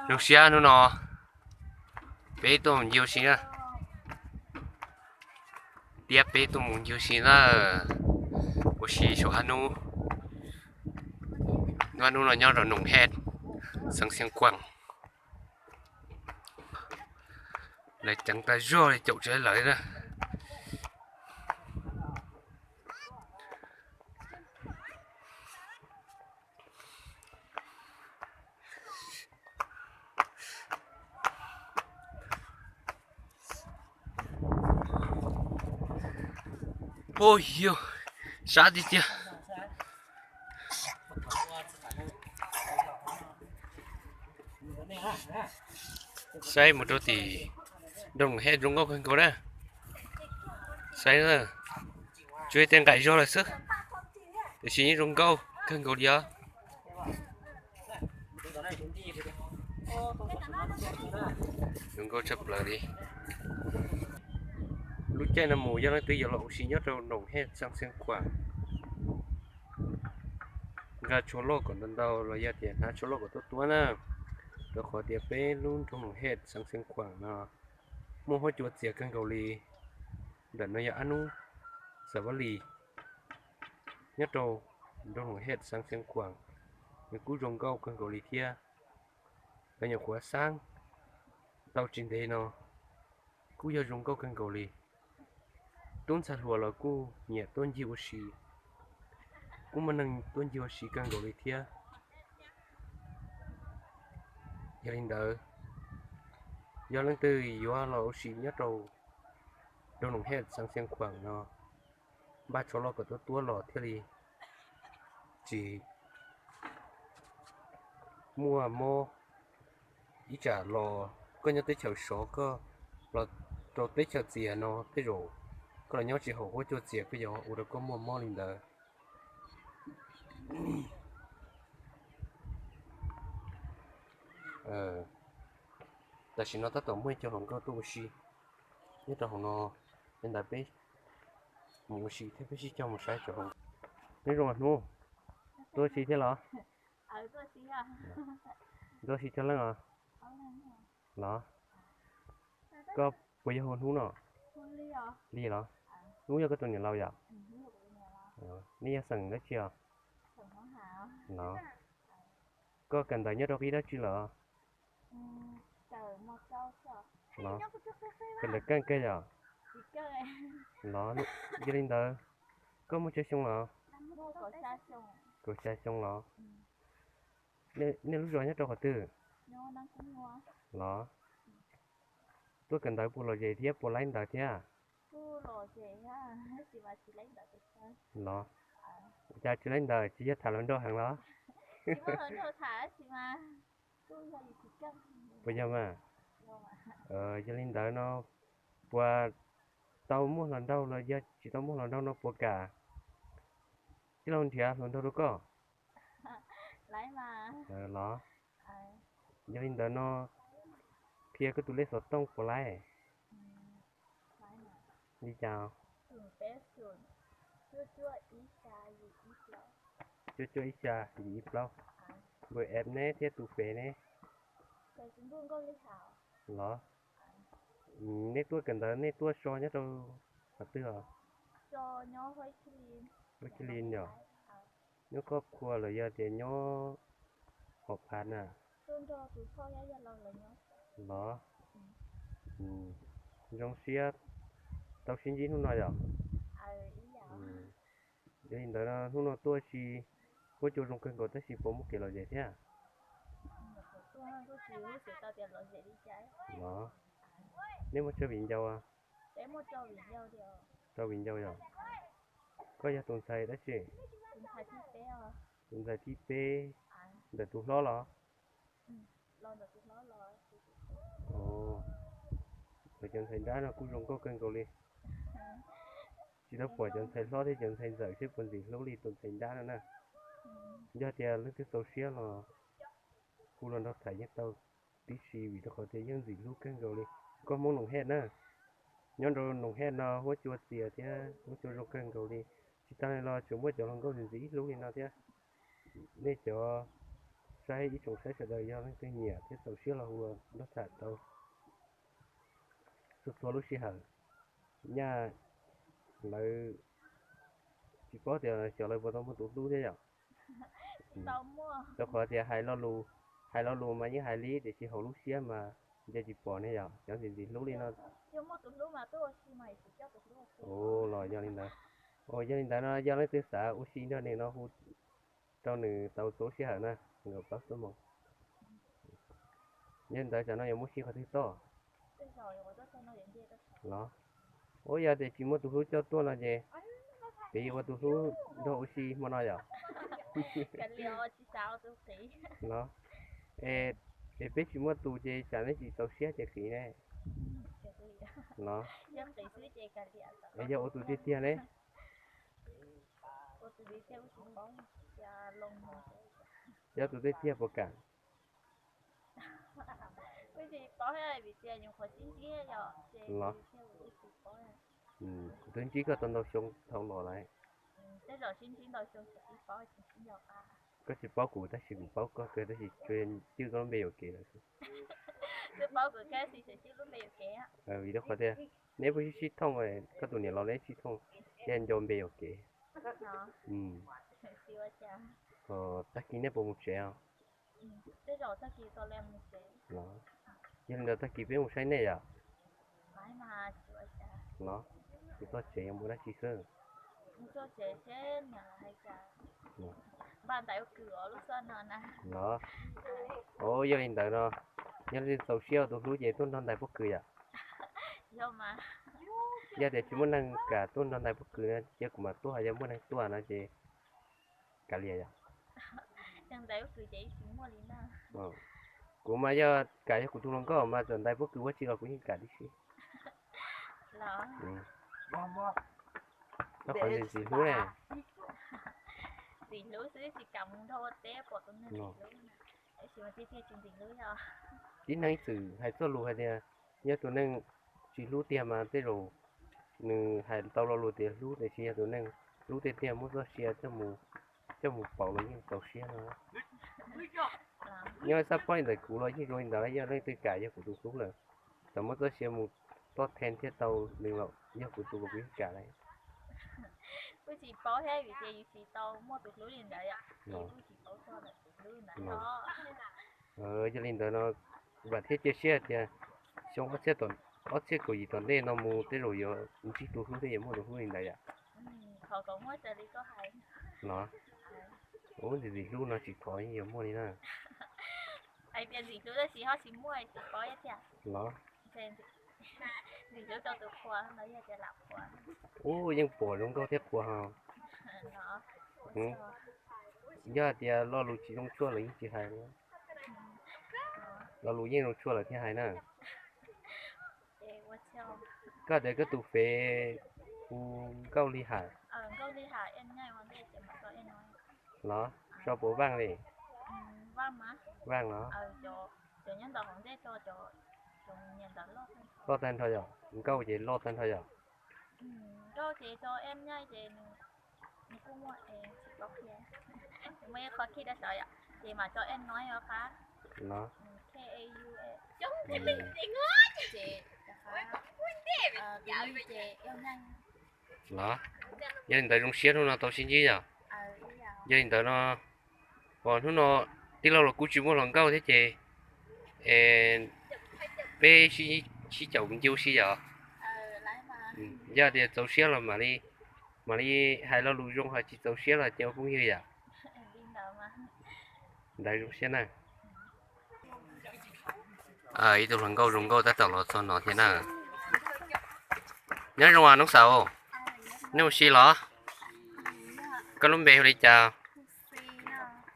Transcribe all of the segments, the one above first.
Zoo siab hnub no peb tuaj mus ncig ua si na. Tiab peb tuaj mus ncig ua si na. Ua si saum hab nub. Nub no nyob rau Noom Hej, xeev Xeev Khuam. Lawv ceev tas zog li caum tsis lawv na. Ub, yog sab tiag tiag. Saib mus rau tim Noom Hej zoo nkauj kawg nkaus na. Saib, tsuas yog tias nqaim zog lawm xwb, tiam sis yeej zoo nkauj kawg nkaus li os. Zoo nkauj tshaj plaws li. Lub caij no mus yog leej twg yuav los ua si nyob rau Noom Hej, xeev Xeev Khuam, nqa tshuaj loj kom ntau ntau los yog tias hnav tshuaj loj kom tuab tuab na, rau qhov tias peb lub nroog Noom Hej, xeev Xeev Khuam no muaj huab cua txias kawg nkaus li. Ntawm no yog ab nub Xav Vaj Lis nyob rau nroog Noom Hej, xeev Xeev Khuam, nws kuj zoo nkauj kawg nkaus li thiab. Cov nyuam qhuav xab tau tsis ntev no kuj yog zoo nkauj kawg nkaus li. Tub ntxhais hluas los kuj nyiam tuaj ncig ua si, kuj muaj neeg tuaj ncig ua si kawg nkaus li thiab. Yog li ntawd, yog leej twg yuav los ua si nyob rau nroog Noom Hej, xeev Xeev Khuam no, npaj tshuaj loj kom tuab tuab los thiaj li tsis muaj mob. Ib tsam los koj nyob teb chaws sov, koj los rau teb chaws txias no tej zaum koj los nyob tsis haum huab cua txias, koj yuav ua rau koj muaj mob li ntawd. Tam sim no tab tom muaj ib co hluas nkauj tuaj ua si nyob rau hauv no, li ntawd peb mus ua si thiab peb sib cog mus saib cov hluas nkauj. Nyob zoo hnub, tuaj ua si thiab los? Tuaj ua si cog leej os? Los, koj puas yog hu Hnub no? Li los? Hnub yog koj tus niam laus yom? Nej yog xeem dab tsi os? Los, koj kawm ntawv nyob rau qib dab tsi lawm? Los, kawm ntawv keej kawg yom? Los, yog li ntawd, koj muaj tsawg xyoo los? Kaum xya xyoo los? Nej lub zos nyob rau qhov twg? Los, tuaj kawm ntawv puas lom zem thiab puas laib ntawv thiab? Los, cas tsis laib ntawv, tsis yog tham hluas nraug heev los? Puas yog mas? Yog li ntawd no, puas tau muaj hluas nraug los yog tsis tau muaj hluas nraug no puas kam tij laug nrhiav hluas nraug rau koj? Los, yog li ntawd no, qhia koj tus lej xov tooj puas laib? Li cas? Cuaj cuaj ib xya yim ib plaub. Npawb app neb thiab tus fev neb? Los, neb tuaj kawm ntawv nej tuaj so nyob rau qhov twg os? Nyob Kis Lis yom? Nyob koj khua los yog tias nyob hauv phav na? Los, zoo siab tau sib ntsib hnub no yom? Yog li ntawd hnub no tuaj si huab cua zoo kawg nkaus tab sis puas muaj kev lom zem thiab? Los, nej muaj tsawg viv ncaus? Rau viv ncaus yom? Koj yog tus ntxhais dab tsi? Tus ntxhais thib peb ntawm tus hlob los? Cov ntxhais nrab no kuj zoo nkauj kawg nkaus li. Tsis tau pom cov ntxhais hlob thiab cov ntxhais ntxawm seb puas ntxim hlub li tus ntxhais nrab no na. Yog tias leej twg txaus siab los hu los nrog tham yeej tau tib si vim rau qhov tias yeej ntxim hlub kawg nkaus li. Koj Hmoob Noom Hej na, nyob rau Noom Hej no huab cua txias thiab huab cua zoo kawg nkaus li. Tsis tas li los tseem muaj cov hluas nkauj ntxim ntxim hlub li no thiab. Nej cov Saib ib tsoom saib sawv daws yog leej twg nyiam thiab txaus siab los hu los nrog tham tau txhua txhua lub sij hawm. Nyaj lawv tsis paub tias xyov lawv puas tau muaj tus hlub thiab yom. Rau qhov tias hais lo lus, hais lo lus mas yeej hais li tiam sis hauv lub siab mas nco tsis pom ne yom, cov ntxim ntxim hlub li no. Ua los yog li ntawd. Ua yog li ntawd no yog leej twg xav ua si nrog nws no hu rau nws tau txhua lub sij hawm na, nkaum plaub xuab moos. Yog li ntawd tsam no yuav muab si qhov twg toj? Los, ua yog tias tsis muaj tus hlub coj tuaj no ces peb yuav ua tus hlub nrog ua si hmo no yom. Los, es peb tsis muaj tus ces tsam neb tsis txaus siab ces qiv ne. Los, es yog ua tus tiag tiag ne? Yog tus tiag tiag puas kam? Los, kuv twb ntsib koj tau ntau xyoo dhau los lawm. Koj tsis paub kuv tab sis kuv paub koj kawg tab sis tsuas cwj koj lub npe yuam kev lawm xwb. Vim rau qhov tias neb puas sib sib thooj, koj tus niam laus neb sib thooj, thiaj nco npe yuam kev. Tag kis nej puas mus tsev os? Yog li ntawd tag kis peb mus saib nej yom. Los, kuv txog tsev yuav mus dab tsi xwb? Los, yog li ntawd no, yog leej twg txaus siab ua tus hlub ces tuaj nrog ntais pob kws yom. Yog tias tsis muaj neeg kam tuaj nrog ntais pob kws no cia kuv mam tuaj, yog muaj neeg tuaj no ces kav liam yom. Kuv mas yog kam yog kuv tus hluas nkauj mas txawm ntais pob kws ua tsi los kuv yeej kam tib si. Rau qhov ntxim ntxim hlub ne. Tib neeg ib txwm hais txoj lus hais tias yog tus neeg tsis hlub tiag mas tej zaum nws hais tau lo lus tias hlub tiam sis yog tus neeg hlub tiag tiag muab txoj sia coj mus pauv los yeej txaus siab no. Nyob sab pob li ntawm kuv los yeej zoo li ntawd, yog leej twg kam yog kuv tus hlub lawm, txawm muab txoj sia mus tob then thiaj tau nws los yog kuv tus los kuv yeej kam lawm. Kuj tsis paub thiab vim tias yus tsis tau muaj tus hlub li ntawd yom, kuj tsis paub txog tus hlub ntawd. Yog li ntawd no, vam thiab cia siab tias xyoo ob txhiab kaum yim tom ntej no mus tej zaum yuav ntsib tus hlub thiab yuav muaj tus hlub li ntawd yom. Los, ub, ntxim ntxim hlub no tsis thov yeej yuav muaj li na. Los, ub, yeej pom zoo nkauj thiab qhuas. Yog hais tias lo lus tsis zoo tshuaj lawm yeej tsis hais. Lo lus yeej zoo tshuaj lawm thiaj hais na. Koj tias koj tus fev hu Nkauj Li Ham los, sau puas Vaaj li? Vaaj los? Loj tag nrho yom, Nkauj ces loj tag nrho yom. Los, los, yog li ntawd zoo siab hnub no tau sib ntsib yom. Yog li ntawd no, hnub no tij laug los kuj tsis muaj hluas nkauj thiab ces peb sib caum ncu si yom. Yog tias txaus siab los mam li hais lo lus zoo, ho tsis txaus siab los cia ua phooj ywg yom. Ntawd zoo siab na. Ib tug hluas nkauj zoo nkauj tab tom los txog no thiab na. Nyob zoo noob xaus, nej mus si los? Koj lub npe hu li cas?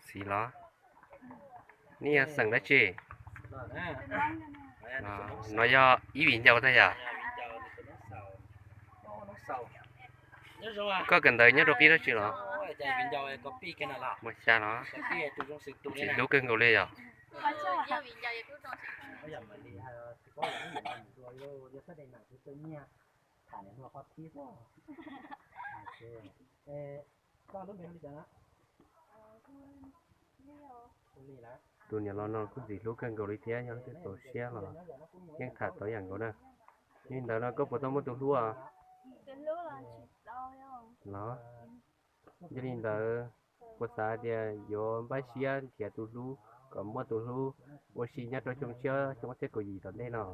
Xis los? Nej yog xeem dab tsi? No yog ib viv ncaus tag yom? Koj kawm ntawv nyob rau qib dab tsi los? Mos xya los? Tsis hlub kawg nkaus li yom? Tus niam laus no kuj ntxim hlub kawg nkaus li thiab, yog leej twg txaus siab los yeej tham tau ib yam nkaus na. Yog li ntawd no koj puas tau muaj tus hlub os? Los, yog li ntawd puas xav tias yuav npaj siab nrhiav tus hlub kom muaj tus hlub ua si nyob rau xyoo tshiab xyoo ob txhiab kaum yim tom ntej no?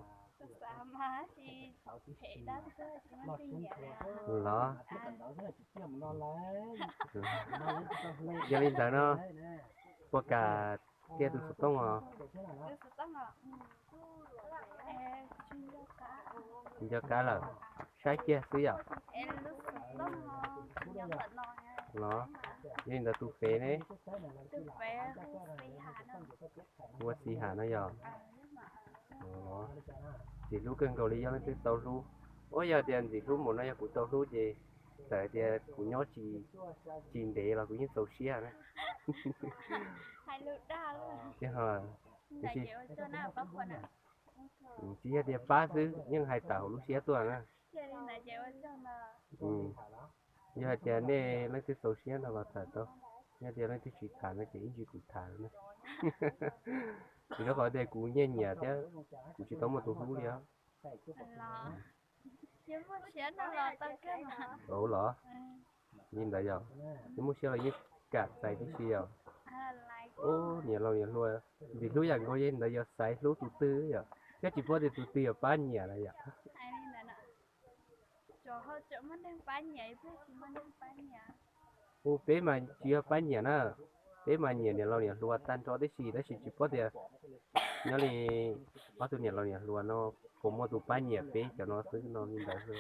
Los, yog li ntawd no, puas kam kiag tus xov tooj os? Tsis nco qab lawm, saib kiag xwb yom. Los, yog li ntawd tus fev ne? Ua Xis Has no yog. Ntxim hlub kawg nkaus li, yog leej twg tau hlub. Ua yog tias ntxim hlub mus no yog kuv tau hlub ces txawm tias kuv nyob tsis ntev los kuv yeej txaus siab na. Tsis yog tias pab xwb yeej hais tas hauv lub siab tuaj na. Yog hais tias nej leej twg txaus siab no los tham tau, yog tias leej twg tsis tham no ces ib ntsis kuv tham na. Vim rau qhov tias kuv nyiam nyiam thiab kuv tsis tau muaj tus hlub li os. Ua los, li ntawd yog, yog muaj siab los yeej kam txais tib si yog. Ub, niam laus niam hluas ntxim hlub yam nkaus, yog li ntawd yog xaiv hlub tus twg yom, thiab tsis paub tias tus twg yog pab nyiam na yom. Ua peb mas tsis yog pab nyiam na, peb mas nyiam niam laus niam hluas tag nrho tib si, tab sis tsis paub tias nyob li ob tug niam laus niam hluas no puas muaj tus pab nyiam peb cov no xwb no li ntawd xwb.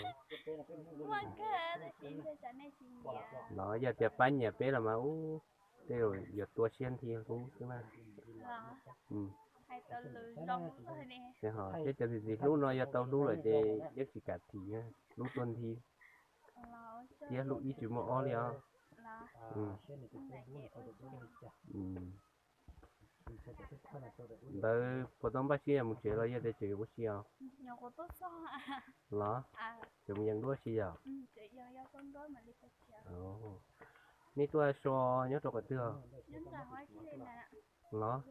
Los yog tias pab nyiam peb los mas ub, tej zaum yuav tua siab nthi hlub xwb na. Tej cov ntxim ntxim hlub no yog tau hlub lawm ces yeej tsis kam thim, hlub tua nthi thiab hlub ib tsis muaj ob li os. Ntawd puas tau npaj siab mus tsev los yog tias tseem ua si os? Los, tseem mus yees duab si yom? Nej tuaj so nyob rau qhov twg os? Los,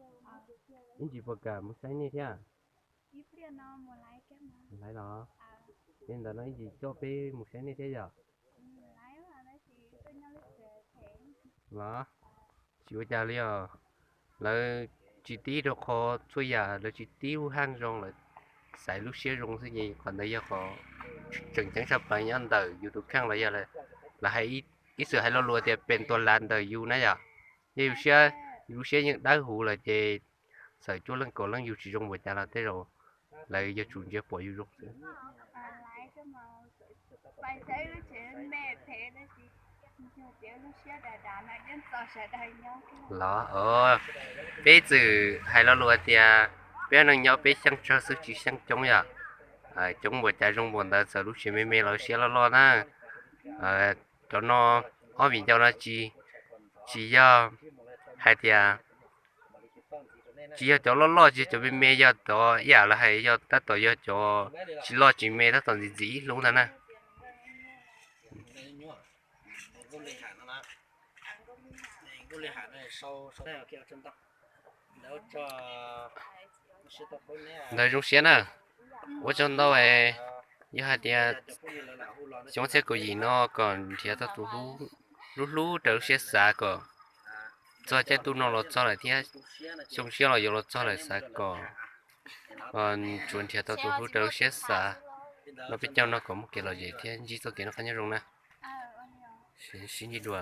ib ntsis puas kam mus saib nej thiab? Laiv los, li ntawd no ib ntsis coj peb mus saib nej thiab yom? Los, tsis ua cas li os. Lawv tsis tib rau qhov txhua yam, lawv tsis tib lub haj zoo, lawv xaiv lub siab zoo xwb ces qhov ntawd yog qhov tseem ceeb tshaj plaws nyob ntawm yus tus kheej los yog lawv hais ib txwm hais lo lus tias pes tua lav ntawm yus na yom. Yog yus siab, yus lub siab yeej dawb huv lawm ces txawm cuaj leej kaum leej yug tsis zoo npaum cas los tej zaum lawv yuav tsum ntsia pom yus zoo xwb. Los, peb txwm hais lo lus tias peb neej nyob peb xyeej tsawg xwb tsis xyeej coob yom. Coob npaum cas zoo npaum ntawd, txawm lub tsev me me los siab loj loj na. Cov no, ob viv ncaus no tsis, tsis yog hais tias, tsis yog cov loj loj, tsis yog cov me me, yog cov ib yam li hais yog tab tom yog cov tsis loj tsis me, tab tom ntxim ntxim ib hlub ntag na. Ntawd zoo siab na. Ua tsaug ntau, yog hais tias xyoo ob txhiab kaum yim no kom nrhiav tau tus hlub hlub raws lub siab xav kom txog caij ntuj no los txog lawm thiab xyoo tshiab los yuav los txog lawm, xav kom tsuas nrhiav tau tus hlub raws lub siab xav. No peb caug no kom muaj kev lom zem thiab ntsib txoj kev noj qab nyob zoo na. Sib ntsib dua.